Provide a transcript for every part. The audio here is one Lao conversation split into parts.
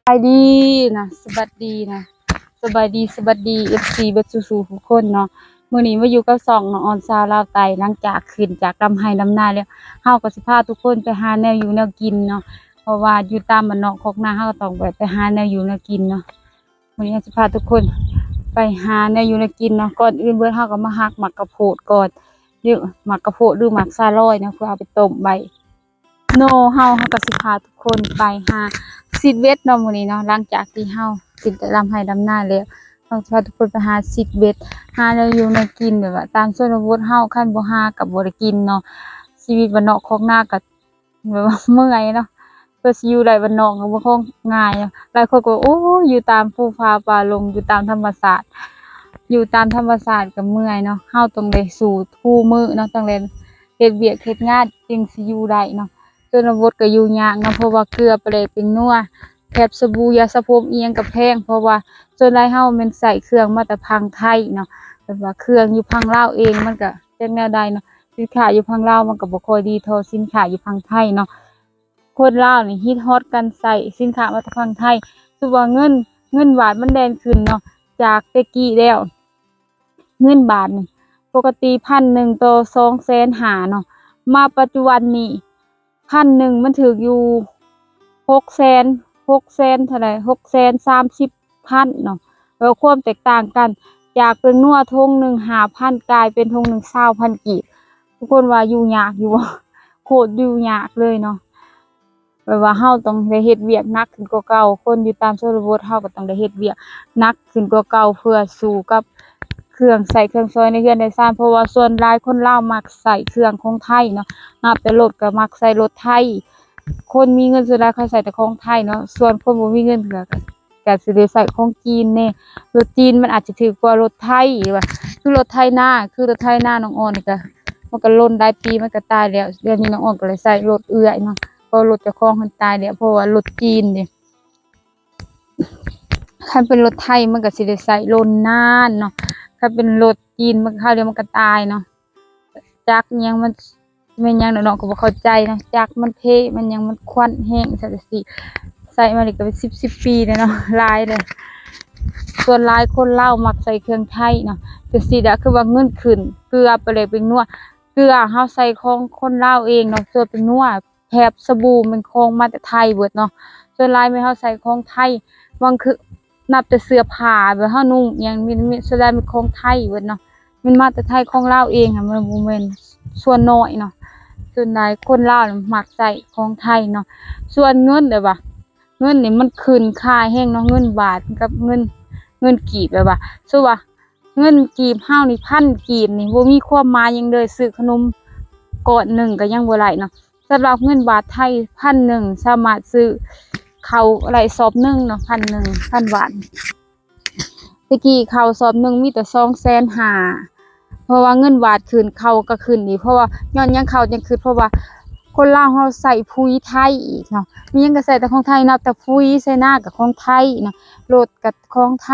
ສະບາຍດີນະ ສະບາຍດີນະ ສະບາຍດີ ສະບາຍດີ ເອັຟຊີ ເບິດສູ່ໆທຸກຄົນເນາະ. ມື້ນີ້ມາຢູ່ກັບຊ່ອງນ້ອງອອນຊາວລາວໃຕ້ ຫຼັງຈາກຂຶ້ນຈາກດຳໄຮ່ດຳນາແລ້ວ ເຮົາກໍຊິພາທຸກຄົນໄປຫາແນວຢູ່ແນວກິນເນາະ ເພາະວ່າຢູ່ຕາມບ້ານນອກຄອກນາ ເຮົາກໍຕ້ອງແບບໄປຫາແນວຢູ່ແນວກິນເນາະ. ມື້ນີ້ເຮົາຊິພາທຸກຄົນໄປຫາແນວຢູ່ແນວກິນເນາະ. ກ່ອນອື່ນເບິດເຮົາກໍມາຫັກໝາກກະໂພດກ່ອນ ຫຼືໝາກກະໂພດ ຫຼືໝາກສາລ່ອຍເນາະ ເພື່ອເອົາໄປຕົ້ມໄວ້. ໂນ ເຮົາ ເຮົາກໍຊິພາທຸກຄົນໄປຫາຊິດເບັດເນາະ ມື້ນີ້ເນາະ. ຫຼັງຈາກທີ່ເຮົາຂຶ້ນແຕ່ດຳໄຮ່ດຳນາແລ້ວ ເຮົາຊິພາທຸກຄົນໄປຫາຊິດເບັດ ຫາແນວຢູ່ແນວກິນ ແບບວ່າຕາມຊົນນະບົດເຮົາ ຄັນບໍ່ຫາກໍບໍ່ໄດ້ກິນເນາະ. ຊີວິດບ້ານນອກຄອກນາກໍແບບວ່າເມື່ອຍເນາະ ເພື່ອຊິຢູ່ໄດ້ບ້ານນອກກໍບໍ່ຄ່ອຍງ່າຍເນາະ. ຫຼາຍຄົນກໍວ່າ ໂອ້ຍ ຢູ່ຕາມພູຜາປ່າດົງ ຢູ່ຕາມທຳມະຊາດ ຢູ່ຕາມທຳມະຊາດກໍເມື່ອຍເນາະ. ເຮົາຕ້ອງໄດ້ສູ້ຄູ່ມື້ເນາະ ຕ້ອງໄດ້ເຮັດວຽກເຮັດງານຈຶ່ງຊິຢູ່ໄດ້ເນາະ. ຊົນນະບົດກໍຢູ່ຍາກເນາະ ເພາະວ່າເກືອ ປາແດກ ແປ້ງນົວ ແທັບ ສະບູ ຢາສະຜົມອີ່ຫຍັງກໍແພງ ເພາະວ່າສ່ວນຫຼາຍເຮົາແມ່ນໃຊ້ເຄື່ອງມາແຕ່ຝັ່ງໄທເນາະ. ແບບວ່າເຄື່ອງຢູ່ຝັ່ງລາວເອງມັນກໍຈັກແນວໃດເນາະ ສິນຄ້າຢູ່ຝັ່ງລາວມັນກໍບໍ່ຄ່ອຍດີເທົ່າສິນຄ້າຢູ່ຝັ່ງໄທເນາະ. ຄົນລາວນີ້ຮິດຮອດການໃຊ້ສິນຄ້າມາແຕ່ຝັ່ງໄທ. ສົມມຸດວ່າເງິນ ເງິນບາດມັນແລ່ນຂຶ້ນເນາະ ຈາກແຕ່ກີ້ແລ້ວ ເງິນບາດນີ້ປົກກະຕິພັນໜຶ່ງຕໍ່ສອງແສນຫ້າເນາະ ມາປັດຈຸບັນນີ້ພັນໜຶ່ງມັນຖືກຢູ່ຫົກແສນ ຫົກແສນເທົ່າໃດ ຫົກແສນສາມສິບພັນເນາະ. ແລ້ວຄວາມແຕກຕ່າງກັນ ຈາກແປ້ງນົວຖົງໜຶ່ງຫ້າພັນ ກາຍເປັນຖົງໜຶ່ງຊາວພັນກີບ. ທຸກຄົນວ່າຢູ່ຍາກຢູ່ບໍ່? ໂຄດຢູ່ຍາກເລີຍເນາະ. ແບບວ່າເຮົາຕ້ອງໄດ້ເຮັດວຽກໜັກຂຶ້ນກວ່າເກົ່າ ຄົນຢູ່ຕາມຊົນນະບົດເຮົາກໍຕ້ອງໄດ້ເຮັດວຽກໜັກຂຶ້ນກວ່າເກົ່າ ເພື່ອສູ້ກັບເຄື່ອງໃຊ້ເຄື່ອງສອຍໃນເຮືອນໃນຊານ ເພາະວ່າສ່ວນຫຼາຍຄົນລາວມັກໃຊ້ເຄື່ອງຂອງໄທເນາະ. ນັບແຕ່ລົດກໍມັກໃຊ້ລົດໄທ ຄົນມີເງິນສ່ວນຫຼາຍເຂົາໃຊ້ແຕ່ຂອງໄທເນາະ ສ່ວນຄົນບໍ່ມີເງິນກໍ ກໍຊິໄດ້ໃຊ້ຂອງຈີນແດ່. ລົດຈີນມັນອາດຈະຖືກກວ່າລົດໄທ ວ່າຄືລົດໄຖນາ ຄືລົດໄຖນານ້ອງອອນນີ້ກໍ ມັນກໍລົ້ນຫຼາຍປີມັນກໍຕາຍແລ້ວ. ດຽວນີ້ນ້ອງອອນກໍເລີຍໃຊ້ລົດເອື້ອຍເນາະ ເພາະລົດເຈົ້າຂອງເພິ່ນຕາຍແລ້ວ ເພາະວ່າລົດຈີນເດ້. ຄັນເປັນລົດໄຖມັນກໍຊິໄດ້ໃຊ້ລົ້ນນານເນາະ ຄັນເປັນລົດຈີນມັນຄາວດຽວມັນກໍຕາຍເນາະ. ຈັກຫຍັງມັນ ແມ່ນຫຍັງດອກເນາະ ກໍບໍ່ເຂົ້າໃຈເນາະ ຈັກມັນເພ ມັນຫຍັງ ມັນຄວັນແຮງ ຊັ້ນຊິໃຊ້ມານີ້ກໍເປັນສິບ ສິບປີແລ້ວເນາະ ຫຼາຍເດ້. ສ່ວນຫຼາຍຄົນລາວມັກໃຊ້ເຄື່ອງໄທເນາະ ຈັ່ງຊີ້ລະ ຄືວ່າເງິນຂຶ້ນ ເກືອ ປາແດກ ແປ້ງນົວ ເກືອເຮົາໃຊ້ຂອງຄົນລາວເອງເນາະ ສ່ວນແປ້ງນົວ ແທັບ ສະບູ ແມ່ນຂອງມາແຕ່ໄທເບິດເນາະ. ສ່ວນຫຼາຍແມ່ນເຮົາໃຊ້ຂອງໄທ ບາງຄື ນັບແຕ່ເສື້ອຜ້າແບບເຮົານຸ່ງອີ່ຫຍັງ ມີ ມີ ສ່ວນຫຼາຍແມ່ນຂອງໄທເບິດເນາະ ແມ່ນມາແຕ່ໄທ ຂອງລາວເອງຫັ້ນ ມັນບໍ່ແມ່ນສ່ວນນ້ອຍເນາະ. ສ່ວນຫຼາຍຄົນລາວນີ້ມັກໃຊ້ຂອງໄທເນາະ. ສ່ວນເງິນເດ້ວ່າ ເງິນນີ້ມັນຂຶ້ນຄ່າແຮງເນາະ ເງິນບາດກັບເງິນ ເງິນກີບ ແບບວ່າ ສົມມຸດວ່າເງິນກີບເຮົານີ້ ພັນກີບນີ້ ບໍ່ມີຄວາມໝາຍຫຍັງເລີຍ ຊື້ຂະໜົມກ້ອນໜຶ່ງກໍຍັງບໍ່ໄດ້ເນາະ. ສຳລັບເງິນບາດໄທ ພັນໜຶ່ງ ສາມາດຊື້ເຂົ້າໄດ້ສອບໜຶ່ງເນາະ ພັນໜຶ່ງ ພັນບາດ. ແຕ່ກີ້ເຂົ້າສອບໜຶ່ງມີແຕ່ສອງແສນຫ້າ ເພາະວ່າເງິນບາດຂຶ້ນ ເຂົ້າກໍຂຶ້ນອີກ ເພາະວ່າ ຍ້ອນຫຍັງເຂົ້າຈັ່ງຂຶ້ນ ເພາະວ່າຄົນລາວເຮົາໃຊ້ປຸຍໄທອີກເນາະ ມີຫຍັງກໍໃຊ້ແຕ່ຂອງໄທ ນັບແຕ່ປຸຍໃສ່ນາກໍຂອງໄທເນາະ ລົດກໍຂອງໄທ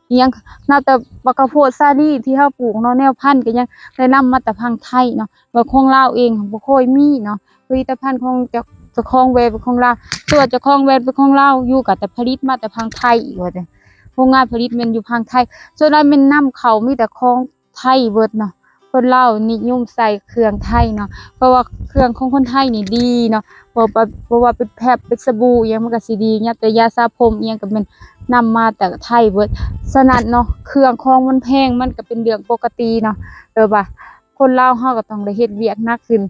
ອີ່ຫຍັງ ນັບແຕ່ໝາກກະໂພດສາລີທີ່ເຮົາປູກເນາະ ແນວພັນກໍຍັງໄດ້ນຳມາແຕ່ຝັ່ງໄທເນາະ ແລ້ວຂອງລາວເອງບໍ່ຄ່ອຍມີເນາະ. ຜະລິດຕະພັນຂອງເຈົ້າ ເຈົ້າຂອງແບຣນເປັນຂອງລາວ ຕົວເຈົ້າຂອງແບຣນເປັນຂອງລາວຢູ່ ກໍແຕ່ຜະລິດມາແຕ່ຝັ່ງໄທວ່າແຕ່ ໂຮງງານຜະລິດແມ່ນຢູ່ຝັ່ງໄທ ສ່ວນຫຼາຍແມ່ນນຳເຂົ້າ ມີແຕ່ຂອງໄທເບິດເນາະ. ຄົນລາວນິຍົມໃຊ້ເຄື່ອງໄທເນາະ ເພາະວ່າເຄື່ອງຂອງຄົນໄທນີ້ດີເນາະ ບໍ່ວ່າ ບໍ່ວ່າເປັນແຟັບ ເປັນສະບູອີ່ຫຍັງ ມັນກໍຊິດີ ຍັບແຕ່ຢາສະຜົມອີ່ຫຍັງກໍແມ່ນນຳມາແຕ່ໄທເບິດ. ສະນັ້ນເນາະ ເຄື່ອງຂອງມັນແພງ ມັນກໍເປັນເລື່ອງປົກກະຕິເນາະ ແບບວ່າຄົນລາວເຮົາກໍຕ້ອງໄດ້ເຮັດວຽກໜັກຂຶ້ນ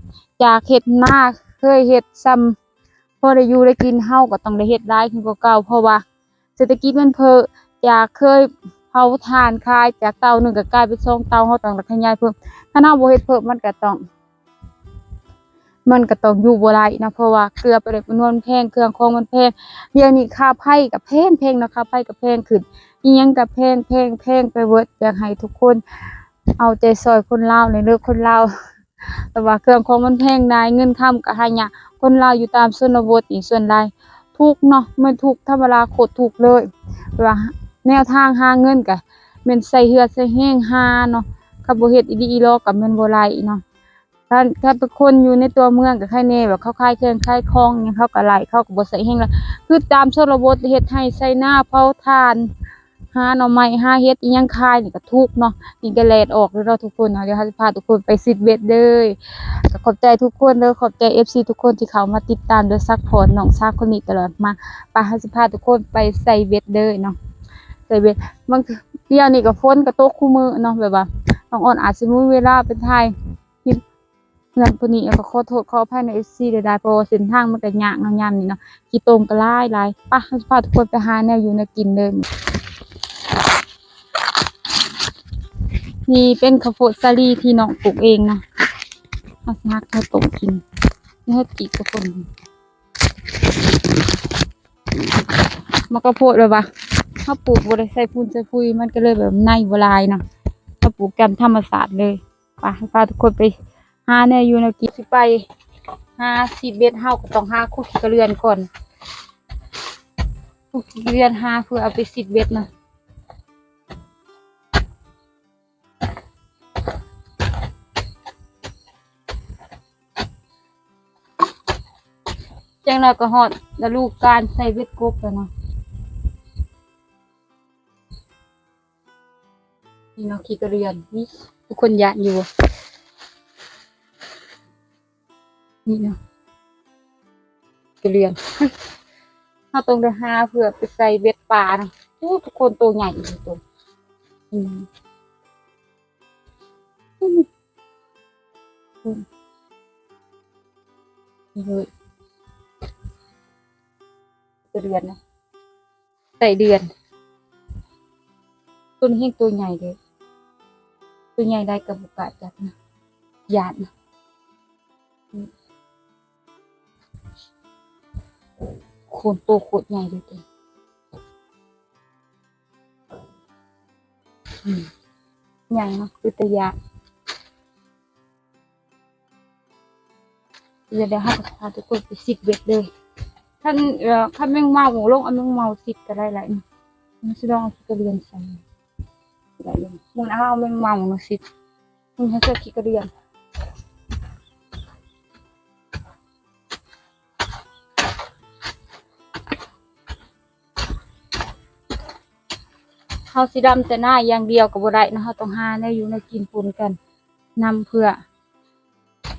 ຈາກເຮັດນາ ເຄີຍເຮັດຊ່ຳ ພໍໄດ້ຢູ່ໄດ້ກິນ ເຮົາກໍຕ້ອງໄດ້ເຮັດຫຼາຍຂຶ້ນກວ່າເກົ່າ ເພາະວ່າເສດຖະກິດມັນເຟີ້ ຈາກເຄີຍເຜົາຖ່ານຂາຍ ຈາກເຕົາໜຶ່ງກໍກາຍເປັນສອງເຕົາ ເຮົາຕ້ອງໄດ້ຂະຫຍາຍເພີ່ມ. ຄັນເຮົາບໍ່ເຮັດເພີ່ມ ມັນກໍຕ້ອງ ມັນກໍຕ້ອງຢູ່ບໍ່ໄດ້ເນາະ ເພາະວ່າເກືອ ປາແດກ ແປ້ງນົວແພງ ເຄື່ອງຂອງມັນແພງ. ດຽວນີ້ຄ່າໄຟກໍແພງໆເນາະ ຄ່າໄຟກໍແພງຂຶ້ນ ອີ່ຫຍັງກໍແພງໆ ແພງໄປເບິດ. ຢາກໃຫ້ທຸກຄົນເອົາໃຈຊ່ອຍຄົນລາວແດ່ເດີ ຄົນລາວ ແບບວ່າເຄື່ອງຂອງມັນແພງຫຼາຍ ເງິນຄຳກໍຫາຍາກ. ຄົນລາວຢູ່ຕາມຊົນນະບົດນີ້ສ່ວນຫຼາຍທຸກເນາະ ແມ່ນທຸກທຳມະດາ ໂຄດທຸກເລີຍ. ແບບວ່າແນວທາງຫາເງິນກໍແມ່ນໃຊ້ເຫື່ອໃຊ້ແຮງຫາເນາະ ຄັນບໍ່ເຮັດອີ່ຫຼີອີ່ຫຼໍກໍແມ່ນບໍ່ໄດ້ເນາະ. ຄັນ ຄັນເປັນຄົນຢູ່ໃນຕົວເມືອງກໍໄຄແດ່ ແບບເຂົາຂາຍເຄື່ອງຂາຍຂອງຫຍັງ ເຂົາກໍໄລ່ ເຂົາກໍບໍ່ໃຊ້ແຮງຫຼາຍ. ຄືຕາມຊົນນະບົດ ເຮັດໄຮ່ໄຖນາ ເຜົາຖ່ານ ຫາໜໍ່ໄມ້ຫາເຫັດອີ່ຫຍັງຂາຍນີ້ກໍທຸກເນາະ. ນີ້ກໍແດດອອກແລ້ວເນາະທຸກຄົນເນາະ. ດຽວເຮົາຊິພາທຸກຄົນໄປຊິດເບັດເດີ. ກໍຂອບໃຈທຸກຄົນເດີ ຂອບໃຈເອັຟຊີທຸກຄົນທີ່ເຂົ້າມາຕິດຕາມ ແລະ ຊັບພອດນ້ອງສາວຄົນນີ້ຕະຫຼອດມາ. ໄປ ເຮົາຊິພາທຸກຄົນໄປໃສ່ເບັດເດີເນາະ ໃສ່ເບັດ. ບາງ ດຽວນີ້ກໍຝົນກໍຕົກຄູ່ມື້ເນາະ ແບບວ່ານ້ອງອອນອາດຊິບໍ່ມີເວລາໄປຖ່າຍ ຄລິບເຮືອນຜູ້ນີ້ ແລ້ວກໍຂໍໂທດຂໍອະໄພນຳເອັຟຊີຫຼາຍໆ ເພາະວ່າເສັ້ນທາງມັນກໍຍາກເນາະ ຍາມນີ້ເນາະ ຂີ້ຕົມກໍຫຼາຍໆ. ໄປ ເຮົາຊິພາທຸກຄົນໄປຫາແນວຢູ່ແນວກິນເດີ. ນີ້ເປັນເຂົ້າໂພດສາລີທີ່ນ້ອງປູກເອງເນາະ ເຮົາຊິຫັກມາຕົ້ມກິນ. ນີ້ເຮັດກີກກັບຄົນ ໝາກເຂົ້າໂພດແບບວ່າເຮົາປູກບໍ່ໄດ້ໃສ່ຝຸ່ນໃສ່ຝຸ່ນ ມັນກໍເລີຍແບບໃນບໍ່ຫຼາຍເນາະ ເຮົາປູກຕາມທຳມະຊາດເລີຍ. ໄປ ພາທຸກຄົນໄປຫາແນວຢູ່ແນວກິນ. ຊິໄປຫາຊິດເບັດ ເຮົາກໍຕ້ອງຫາຂຸດຂີ້ກະເລື່ອນກ່ອນ ຂຸດຂີ້ກະເລື່ອນຫາເພື່ອເອົາໄປຊິດເບັດເນາະ. ຈັ່ງໜ້ອຍກໍຮອດລະດູການໃສ່ເບັດກົບແລ້ວເນາະ. ນີ້ເນາະ ຂີ້ກະເລື່ອນ ນີ້ ທຸກຄົນຢ້ານຢູ່ ນີ້ເນາະ ກະເລື່ອນ ເຮົາຕ້ອງໄດ້ຫາເພື່ອໄປໃສ່ເບັດປານະ. ໂອ້ ທຸກຄົນ ໂຕໃຫຍ່ອີ່ຫຼີ ໂຕ ອືມ ນີ້ເລີຍ ກະເດືອນນະ ໄສ້ເດືອນ ໂຕນີ້ແຮ່ງໂຕໃຫຍ່ເດ້ ໂຕໃຫຍ່ໄດ້ກໍບໍ່ກ້າຈັບນະ ຢ້ານນະ ໂຄນໂຕໂຄດໃຫຍ່ເດ້ ໂຕ ອືມ ໃຫຍ່ເນາະ ເປັນຕາຢ້ານ. ດຽວ ດຽວເຮົາກໍພາທຸກຄົນໄປຊິດເບັດເດີ ຄັນ ເອີ ຄັນແມງເມົາ ລົງເອົາແມງເມົາຊິດກໍໄດ້ຫຼາຍ ນີ້ ຊິລອງເອົາຂີ້ກະເດືອນໃສ່ ໄດ້ຢູ່ ມື້ໜ້າເຮົາເອົາແມງເມົາມາຊິດ ມື້ນີ້ເຮົາໃສ່ຂີ້ກະເດືອນ. ເຮົາຊິດຳແຕ່ນາຢ່າງດຽວກໍບໍ່ໄດ້ເນາະ ເຮົາຕ້ອງຫາແນວຢູ່ແນວກິນປົນກັນນຳ ເພື່ອ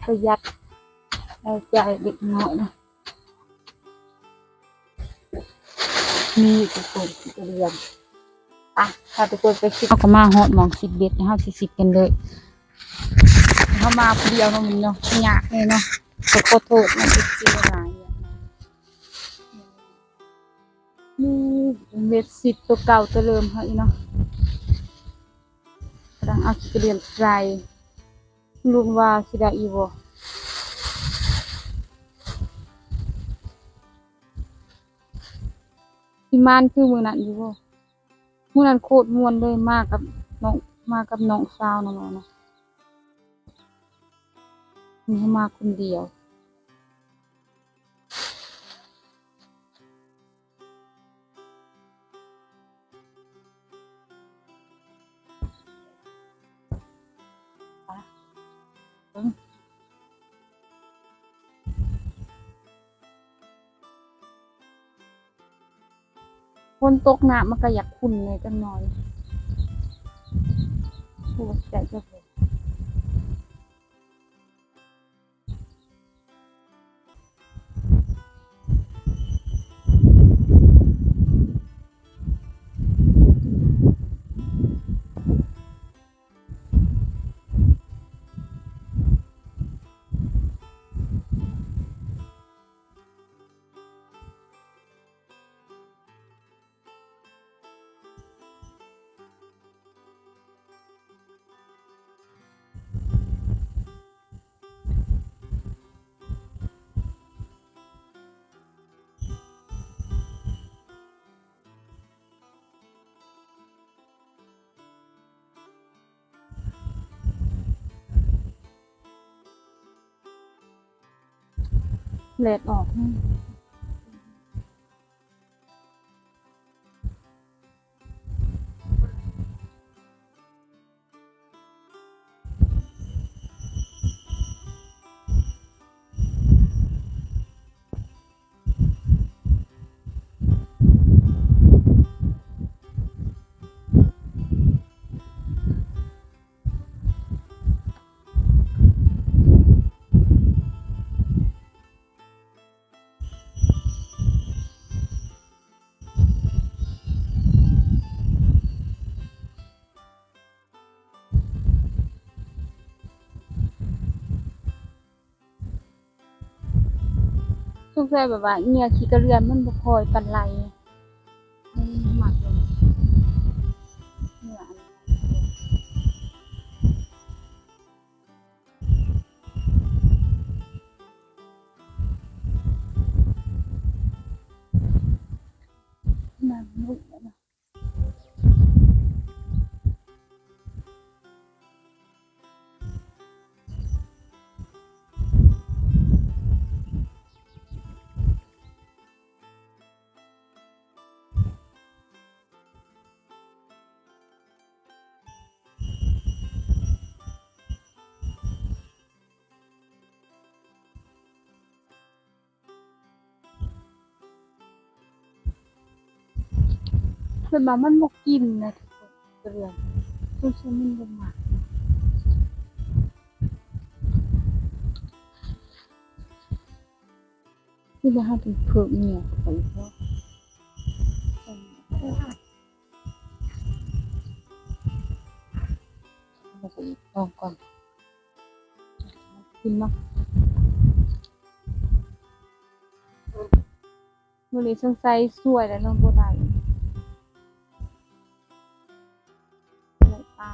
ປະຢັດລາຍຈ່າຍເລັກນ້ອຍເນາະ. ນີ້ທຸກຄົນ ກະເດືອນ ໄປ ພາທຸກຄົນໄປຊິດ. ເຮົາກໍມາຮອດໝ່ອງຊິດເບັດ ເຮົາຊິຊິດກັນເລີຍ. ເຮົາມາຜູ້ດຽວເນາະ ມື້ນີ້ເນາະ ຍາກແດ່ເນາະ ຂໍໂທດນຳເອັຟຊີຫຼາຍໆ. ນີ້ເບັດຊິດໂຕເກົ່າໂຕເດີມເຮົາອີກເນາະ ກຳລັງເອົາຂີ້ກະເດືອນໃສ່ ລຸ້ນວ່າຊິໄດ້ອີກບໍ່ ຊິໝານຄືມື້ນັ້ນຢູ່ບໍ່. ມື້ນັ້ນໂຄດມ່ວນເລີຍ ມາກັບນ້ອງ ມາກັບນ້ອງສາວນ້ອຍໆ ນະ ນີ້ເຮົາມາຄົນດຽວ. ຝົນຕົກ ນ້ຳມັນກໍຢາກຂຸ່ນແດ່ຈັກໜ່ອຍ. ໂອ້ ໃຈເຈົ້າ. ແດດອອກ. ເ ສົງໄສແບບວ່າເຫຍື່ອຂີ້ກະເລື່ອນມັນບໍ່ຄ່ອຍປານໃດ. ມັນມັກເຫຍື່ອອັນ ເພິ່ນວ່າມັນບໍ່ກິນນະທຸກຄົນ ກະເລື່ອນ ສົງໄສມັນບໍ່ມັກ. ຄືວ່າເຮົາຕ້ອງເພີ່ມເຫຍື່ອເຂົ້າໄປອີກເນາະ. ລອງກ່ອນ ກິນເນາະ. ມື້ນີ້ສົງໄສສວຍແລ້ວເນາະ ບໍ່ໄດ້ ໄດ້ປາ.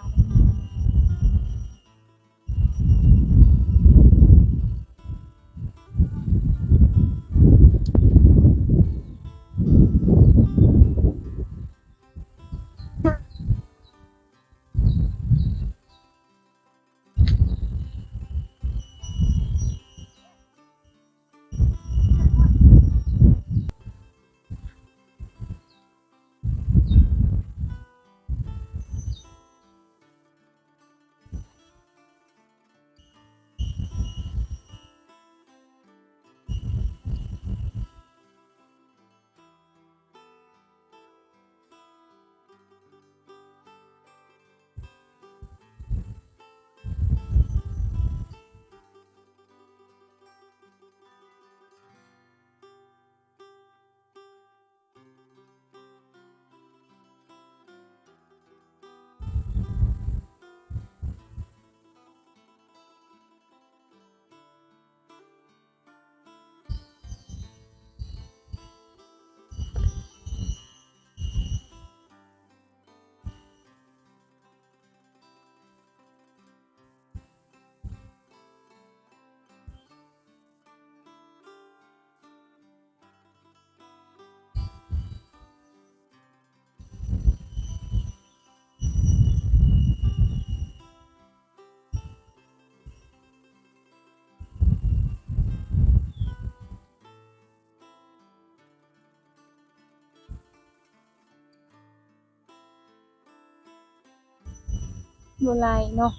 ບໍ່ໄຫຼເນາະ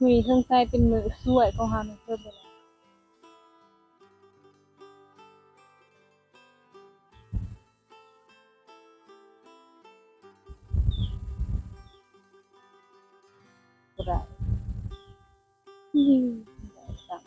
ມື້ນີ້ສົງໄສເປັນມື້ສວຍຂອງເຮົາເນາະ ເພິ່ນບໍ່ໄຫຼ. ບໍ່ໄດ້ ອືມ ບໍ່ໄດ້ຊ້ຳ.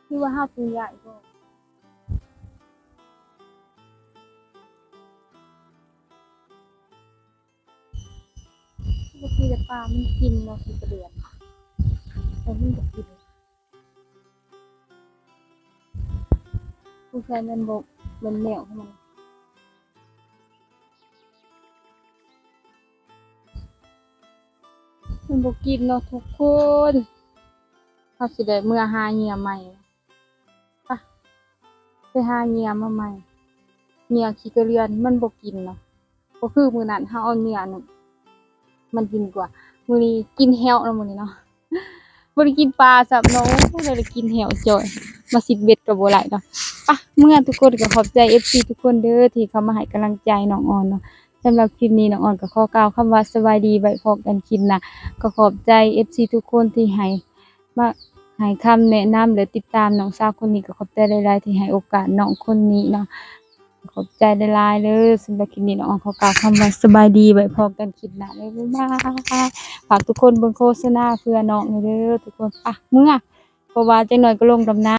ຫຼືວ່າເຮົາຕ້ອງຍ້າຍບໍ່? ບາງທີແຕ່ປາມັນກິນເນາະ ຂີ້ກະເດືອນ ແຕ່ມັນບໍ່ກິນ. ສົງໄສແມ່ນບໍ່ ແມ່ນແມວຂອງມັນ. ບໍ່ກິນເນາະທຸກຄົນ. ເຮົາຊິໄດ້ເມືອຫາເຫຍື່ອໃໝ່. ໄປ ໄປຫາເຫຍື່ອມາໃໝ່. ເຫຍື່ອຂີ້ກະເລື່ອນມັນບໍ່ກິນເນາະ. ບໍ່ຄືມື້ນັ້ນເຮົາເອົາເຫຍື່ອໜຶ້ງ ມັນກິນກວ່າ. ມື້ນີ້ກິນແຮ້ວເນາະ ມື້ນີ້ເນາະ. ບໍ່ໄດ້ກິນປາຊ້ຳເນາະ. ໂອ້ຍ ໄດ້ກິນແຮ້ວຈ່ອຍ. ມາຊິດເບັດກໍບໍ່ໄດ້ເນາະ. ໄປ ເມືອທຸກຄົນ. ກໍຂອບໃຈເອັຟຊີທຸກຄົນເດີ ທີ່ເຂົ້າມາໃຫ້ກຳລັງໃຈນ້ອງອອນເນາະ. ສຳລັບຄລິບນີ້ ນ້ອງອອນກໍຂໍກ່າວຄຳວ່າສະບາຍດີ ໄວ້ພໍ້ກັນຄລິບໜ້າ. ກໍຂອບໃຈເອັຟຊີທຸກຄົນທີ່ໃຫ້ ມາໃຫ້ຄຳແນະນຳ ແລະ ຕິດຕາມນ້ອງສາວຄົນນີ້. ກໍຂອບໃຈຫຼາຍໆ ທີ່ໃຫ້ໂອກາດນ້ອງຄົນນີ້ເນາະ. ຂອບໃຈຫຼາຍໆເດີ. ສຳລັບຄລິບນີ້ ນ້ອງອອນຂໍກ່າວຄຳວ່າສະບາຍດີ ໄວ້ພໍ້ກັນຄລິບໜ້າເດີ. ບາຍບາຍ. ຝາກທຸກຄົນເບິ່ງໂຄສະນາເພື່ອນ້ອງແດ່ເດີທຸກຄົນ. ໄປ ເມືອ ເພາະວ່າຈັກໜ້ອຍກໍລົງດຳນາ.